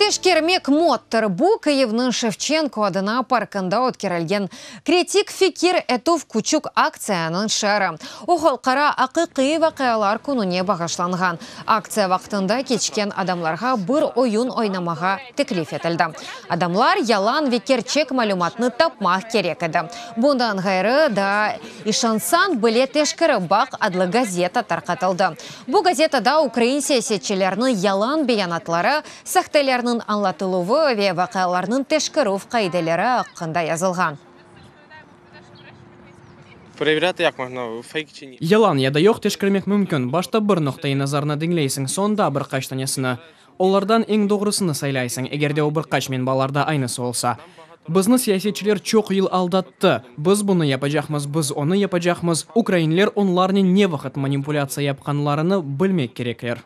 Teşkermek mottır. Bu, Kyivniñ Şevçenko adına parkında ötkerilgen Kritik fikir etüv küçük aktsiyanıñ şiarı. O, Halqara aqiqiy vaqialar kününe bağışlanğan. Aktsiya vaqtında keçken adamlarğa bir oyun oynamağa teklif etildi. Adamlar yalan ve kerçek malümatnı tapmaq kerek edi. Bundan ğayrı, daa İşansañ bile teşkerip baq adlı gazeta tarqatıldı. Bu gazetada ukrain siyasetçilerniñ yalan beyanatları, sahtelerniñ añlatıluvı ve vaqialarnıñ teşkerüv qaideleri aqqında yazılğan. Yalan ya da yoq teşkermek mümkün, başta bir noqta-i nazarnı diñleysiñ, soñ daa bir qaç tanesini. Olardan eñ doğrusını saylaysıñ, eger de o bir qaç menbalarda aynısı olsa. Bizni siyasetçiler çoq yıl aldattı, biz bunı yapacaqmız, biz onı yapacaqmız, ukrainler onlarnen ne vaqıt manipulâtsiya yapqanlarını bilmek kerekler.